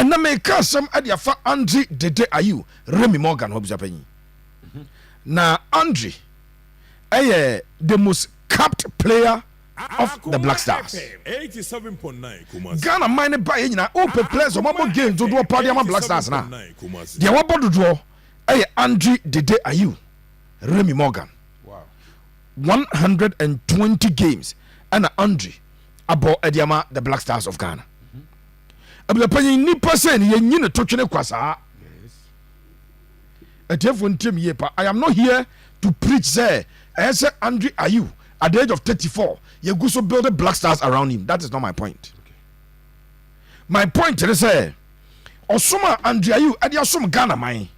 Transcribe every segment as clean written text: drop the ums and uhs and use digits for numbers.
Ɛnna meka asɛm de afa Andre Dede Ayew, Remy Morgan ho. Abusuapanyin, na Andre ɛyɛ the most capped player of the Black Stars. Ghana man ne ba yɛ nyinaa, wopɛ players ɔmabɔ games dodoɔ pa de ama Black Stars na deɛ wabɔ dodoɔ ɛyɛ Andre Dede Ayew, Remy Morgan. 120 games ɛna Andre abɔ ɛde ama the Black Stars of Ghana. Abusuapanyin, nipa sɛ ni yɛnyi ne to twene kwa saa. Atiefoɔ, ntiam yie pa. I am not here to preach sɛ ɛyɛ sɛ Andre Ayew at the age of 34 yɛgu so build Black Stars around him. That is not my point. My point ne sɛ ɔsom a Andre Ayew ɛde asom Ghana man,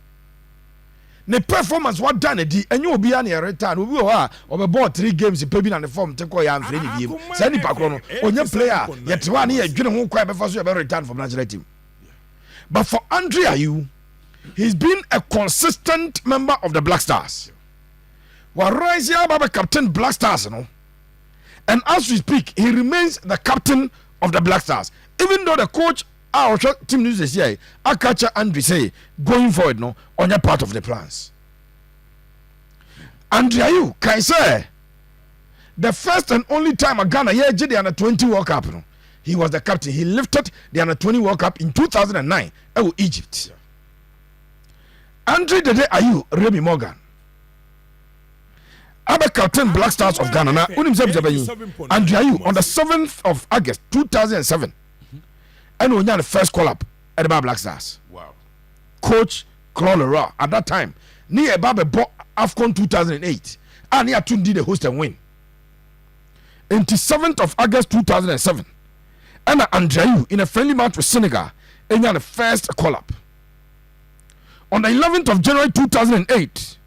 ne performance wada ne di, ɛnyɛ obiara ne yɛreta no. Obi wɔ hɔ a ɔbɛbɔɔ three games pɛ bi na ne form te kɔ yɛ amfrɛ ne biem. Saa nipa korɔ no ɔnyɛ player a yɛte hɔ a ne yɛdwene ho kwan bɛfa so yɛbɛ return from national team. But for Andre Ayew, he's been a consistent member of the Black Stars. Warise aba bɛ captain Black Stars no, and as we speak he remains the captain of the Black Stars, even though the coach a ɔhwɛ team no sɛsi a aka kyɛ Andre say going forward no, ɔnyɛ part of the plans. Andre Ayew kan sɛ the first and only time a Ghana yɛgye the Under 20 World Cup no, he was the captain. He lifted the Under 20 World Cup in 2009 ɛwɔ Egypt. Andre Dede Ayew, Remy Morgan, abɛ captain Black Stars of Ghana. Na wonim sɛ bisɛ Andre Ayew on the 7th of August 2007 ɛna onya ne first call up ɛde ba Black Stars. Coach Claude Leroy at that time ne yɛ ba bɛbɔ AFCON 2008 a ne yɛato ndi the host and win. Nti 7th of August 2007 ɛna Andre Ayew in a friendly match with Senegal ɛnya ne first call up. On the 11th of January 2008,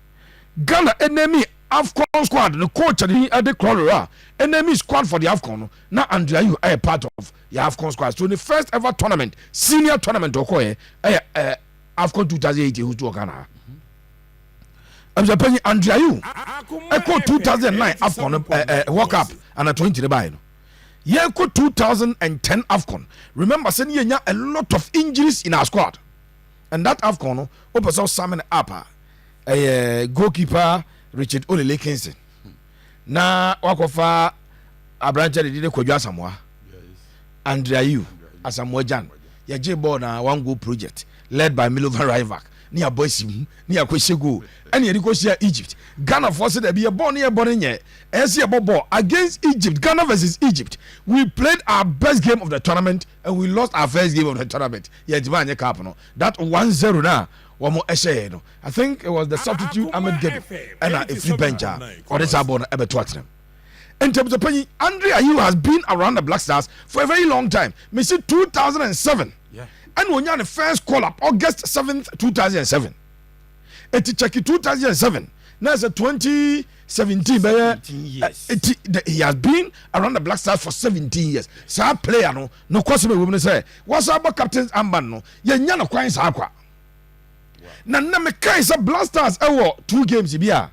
Ghana enemi AFCON squad no, coach de ɛde Claude Leroy enemi squad for the AFCON no, na Andre Ayew ɛyɛ part of the AFCON squad. So the first ever tournament, senior tournament ɔkɔɛ ɛyɛ AFCON 2008 ehu to Ghana. Ɛbisɛ Andre Ayew ɛkɔ 2009 AFCON no, ɛɛ ɛɛ World Cup ana 20 ne baa no, yɛkɔ 2010 AFCON. Remember sɛ ne yɛnya a lot of injuries in our squad, and that AFCON no, wopɛ sɛ wosame no up a, ɛyɛ goalkeeper Richard Olele Kingston na wakɔfa aberanteɛ de de Kwadwo Asamoa. Andre Ayew, Asamoah Gyan, yɛgye bɔɔl na one goal project led by Milovan Rajevac ne yɛabɔ asi mu ne yɛakɔhyɛ goal ɛne yɛde kɔhyia Egypt. Ghanafoɔ sɛ dabi, yɛbɔɔ ne yɛbɔ no nyɛ ɛyɛ sɛ yɛbɔ bɔɔl against Egypt. Ghana versus Egypt, we played our best game of the tournament and we lost our first game of the tournament. Yɛntumi anyɛ cup no. That 1-0 na wɔn ɛhyɛ yɛn no, I think it was the substitute Ahmed Gedu ɛna efiri bench a ɔde saa bɔɔl no ɛbɛto atenam. Nti Andre Ayew has been around the Black Stars for a very long time. Mesi 2007 ɛna onya ne first call up, August 7th 2007. Eti kyɛki 2007 na ɛsɛ 2017 bɛyɛ eti he has been around the Black Stars for 17 years. Saa player no kɔsɛm ewom no sɛ wɔsan bɔ captain's armband no, yɛnya no kwan saa kwa. Na nna mekae sɛ Black Stars ɛwɔ two games bi a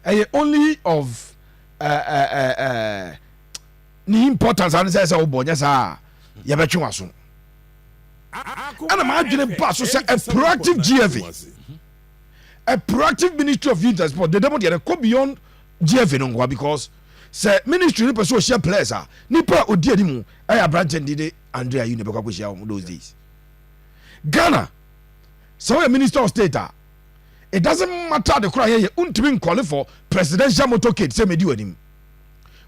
ɛyɛ only of ne importance ane sɛ wobɔ nyɛ saa yɛbɛtwe waso. Ɛna maadwene ba so sɛ a proactive GFA, a proactive Ministry of Youth and Sport, dede mo deɛ no kɔ beyond GFA no nkoa, because sɛ ministry no pɛ sɛ ɔhyia players a, nipa a ɔdi animu ɛyɛ aberanteɛ ndede Andre Ayew ne bɛkɔ akɔhyia wɔn those days. Ghana, sɛ woyɛ minister of state a, it doesn't matter de kora yɛyɛ wontumi nkɔle for presidential motorcade sɛ medi w'anim.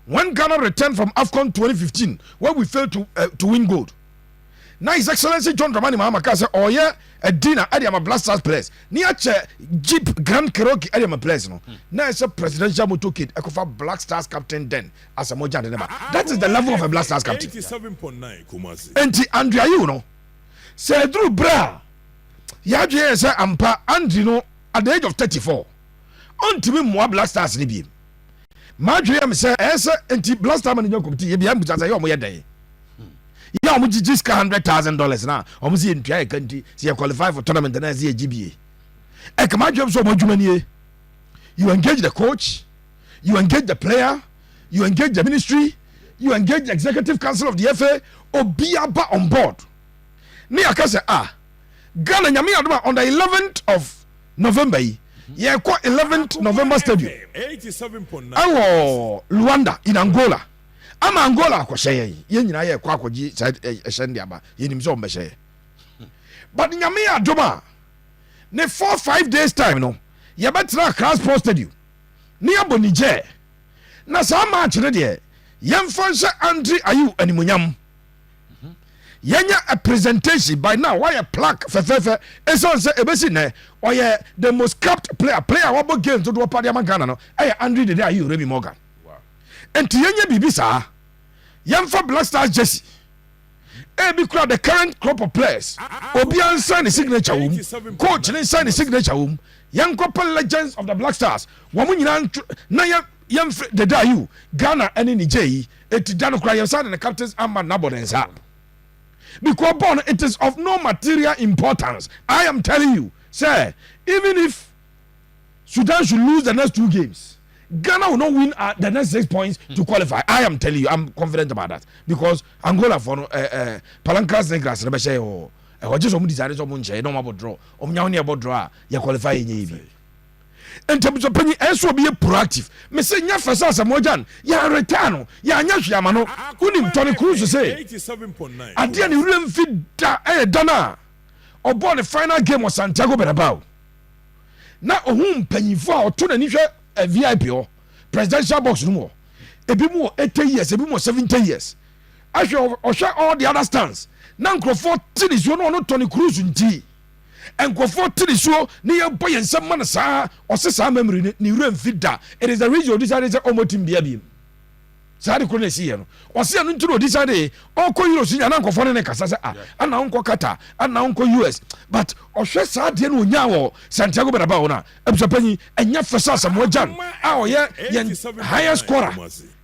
When Ghana returned from AFCON 2015, where we failed to win gold, na His Excellency John Dramani Mahama ka sɛ ɔyɛ a dinner ɛde ama Black Stars players ne akyɛ Jeep Grand Cherokee ɛde ama players no, na ɛsɛ presidential motorcade ɛkɔfa Black Stars captain then Asamoah Gyan de ne ba. That is the level of a Black Stars captain. Enti Andre Ayew no, sɛ ɛduru berɛ a yɛadwene yɛ sɛ ampa Andre no at the age of 34 ɔntumi mmoa Black Stars no biem, maadwene yɛ me sɛ ɛyɛ sɛ nti Black Star Management Committee yɛbia mbusa sɛ yɛ ɔmo yɛ dɛn yɛ ɔmo gyegye sika $100,000 na ɔmo sɛ yɛntua yɛ ka, nti sɛ yɛ qualify for tournament na ɛsɛ yɛgye bie. Ɛka maadwene sɛ ɔmo adwuma nie: you engage the coach, you engage the player, you engage the ministry, you engage the executive council of the FA, obiara ba on board ne yɛaka sɛ ah. Ghana, Nyame adom a, on the 11th of November yi, yɛkɔ 11th November Stadium ɛwɔ Luanda in Angola ama Angola akɔhyɛ yɛn. Yɛn nyinaa yɛkɔ akɔgye saa ɛhyɛ no de aba. Yɛnim sɛ ɔmbɛhyɛ yɛn, but Nyame adom a, ne 4, 5 days time no, yɛbɛtena Accra Sports Stadium ne yɛbɔ Niger. Na saa match no deɛ, yɛmfa nhyɛ Andre Ayew animonyam. Yɛnyɛ a presentation. By now wayɛ plaque fɛfɛɛfɛ, ɛsiane sɛ ɛbɛsi nnɛ ɔyɛ the most capped player, player a wabɔ games dodoɔ pa de ama Ghana no ɛyɛ Andre Dede Ayew Remy Morgan. Nti yɛnyɛ biribi saa, yɛmfa Black Stars jersey, ebi kura the current crop of players, obiara nsa ne signature wɔ mu, coach ne nsa ne signature wɔ mu. Yɛnkɔpɛ legends of the Black Stars, wɔn mo nyinaa ntwo na yɛn yɛmfrɛ Dede Ayew Ghana ɛne Niger yi. Eti da no kora yɛn nsa de ne captain's armband nabɔ ne nsa, because ball no, it is of no material importance. I am telling you sir, even if Sudan should lose the next two games, Ghana will not win the next six points to qualify. I am telling you, I'm confident about that, because Angola for no Palancas Negras ne bɛhyɛ yɛ hɔ. Ɛhɔ gye sɛ ɔmo decide sɛ ɔmo nkyɛn na ɔmo abɔ draw. Ɔmo nyawo ne ɛbɔ draw a, yɛ qualify. Yɛ nyɛ yɛ bi ntabuso panyin. Ɛnso obi yɛ proactive mese nyɛ fɛ sɛ Asamoah Gyan yɛ retire no, yɛanyɛ hwee ama no. Wonim Toni Kroos sɛ adeɛ ne werɛ mfi da ɛyɛ da no a ɔbɔɔ ne final game wɔ Santiago Bernabeu na ohun mpanyinfoɔ a ɔto n'ani hwɛ VIP hɔ, presidential box no mu hɔ, ebi mu wɔ 80 years, ebi mu wɔ 70 years. Ahwɛ, ɔhwɛ all the other stands na nkurɔfoɔ te ne suo na ɔno Toni Kroos nti nkurɔfoɔ te ne suo ne yɛbɔ yɛn nsɛm ma no saa. Ɔse saa memory ne ne werɛ mfi da. It is the reason ɔdecide sɛ ɔmmɔ team bia biem. Saa de koro na ɛsi yɛ no, ɔse ɛno nti na ɔdecide ɔkɔ Euro so nya na nkɔfoɔ ne ne kasa sɛ, ah, ana wonkɔ Qatar, ana wonkɔ US? But ɔhwɛ saa deɛ no ɔnya wɔ Santiago Bernabeu no a, abusuapanyin, ɛnyɛ fɛ sɛ Asamoah Gyan a ɔyɛ yɛn highest scorer,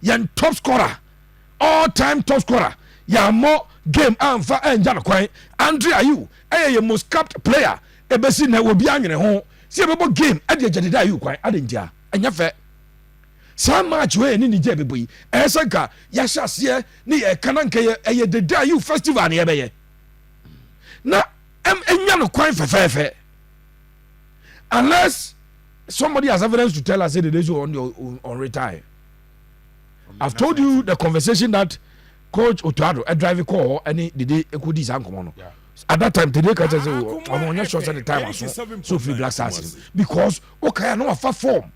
yɛn top scorer, all time top scorer, yɛammɔ game amfa ɛngya no kwan. Andre Ayew ɛyɛ yɛ most capped player ɛbɛsi na obi anwene ho sɛ yɛbɛbɔ game ɛde agya Dede Ayew kwan ade ntia. Ɛnyɛ fɛ. Saa match wei ne Niger bɛbɔ yi, ɛyɛ sɛ nka yɛahyɛ aseɛ ne yɛka na nka ɛyɛ Dede Ayew festival ne yɛbɛyɛ na ɛnya no kwan fɛfɛɛfɛ, unless somebody has evidence to tell us say Dede so on retire. I've told you the conversation that Coach Otto Addo ɛdrive kɔɔ hɔ ɛne Dede ekodi saa nkɔmɔ no. At that time Dede ka kyerɛ sɛ ɔno ɔnyɛ sure sɛ the time aso so free Black Stars, because okay, na wafa form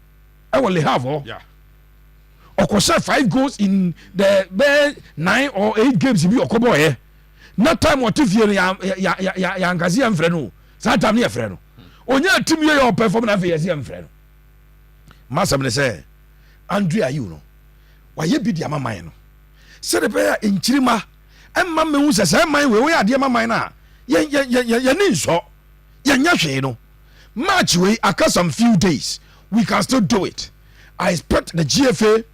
ɛwɔ Le Havre hɔ, ɔkɔhyɛ five goals in the bɛɛ 9 or 8 games bi ɔkɔbɔ yɛ. Na time ɔte fie no, yankasi yɛn frɛ no. Saa time no yɛ frɛ no, onye team yɛ yɛ ɔpɛ fam na afei yɛsi yɛn frɛ no. Masɛm ne sɛ Andre Ayew no wayɛ bi di ama man no sɛde bɛyɛ a nkyirima ɛmma mmehu sɛ sɛ man wei wɔyɛ adeɛ ma man no a, yɛn yɛn yɛn yɛn nsɔ yɛnyɛ hwee no. Match wei aka some few days, we can still do it. I expect the GFA,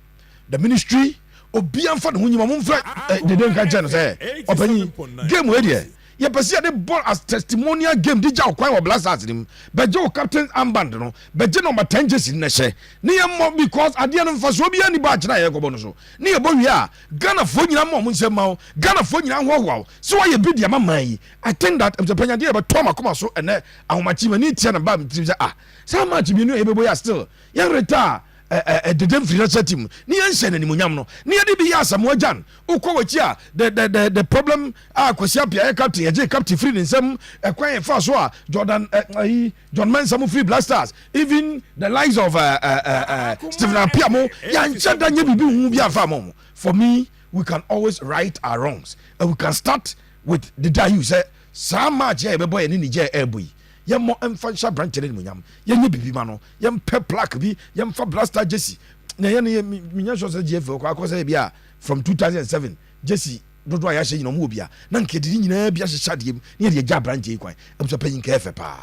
the ministry, obiara nfa ne ho nyima mo nfrɛ Dede nka nkyɛn no sɛ, ɔpanyin, game wei deɛ, yɛpɛ sɛ yɛde ball as testimonial game de gya ɔkwan wɔ Black Stars nim, bɛgye wo captain armband no, bɛgye number 10 jersey no hyɛ ne yɛmmɔ, because adeɛ no mfasoɔ biara ni ba akyerɛ a yɛkɔbɔ no so ne yɛbɔ wie a, Ghanafoɔ nyinaa ma ɔmo nsɛm ma wo, Ghanafoɔ nyinaa hoahoa wo sɛ woayɛ bi de ama man yi. I think that abusuapanyin, adeɛ yɛbɛtɔ makoma so ɛnɛ ahomakye m'ani tia na ba tirim sɛ, ah, saa match mmienu a yɛbɛbɔ yi a, still yɛn retire Dede mfiri national team ne yɛnhyɛ n'animonyam no ne yɛde bi yɛ Asamoah Gyan. Wokɔ w'akyi a, the problem a Kwasi Appiah yɛ captain, yɛgye captain firi ne nsam. Ɛkwan yɛ fa so a Jordan ayi John Mensah mo firi Black Stars, even the likes of Stephen Appiah mo, yɛnkyɛ da nyɛ biribi hu bi amfa mo. For me, we can always right our wrongs and we can start with the day you sɛ saa match yɛ yɛbɛbɔ yɛ ne Niger ɛɛbɔ yi, yɛmmɔ mfa nhyɛ aberanteɛ no animonyam. Yɛnyɛ biribi ma no, yɛmpɛ plaque bi, yɛmfa Black Star jersey na yɛn no yɛ menyɛ sure sɛ GFA kɔ akɔ sɛ bi a from 2007 jersey dodoɔ a yɛahyɛ nyina ɔmo wɔ bi a na nka yɛde ne nyinaa bi ahyehyɛ adeɛ mu ne yɛde agya aberanteɛ yi kwan. Abusua panyin, kɛɛ fɛ paa.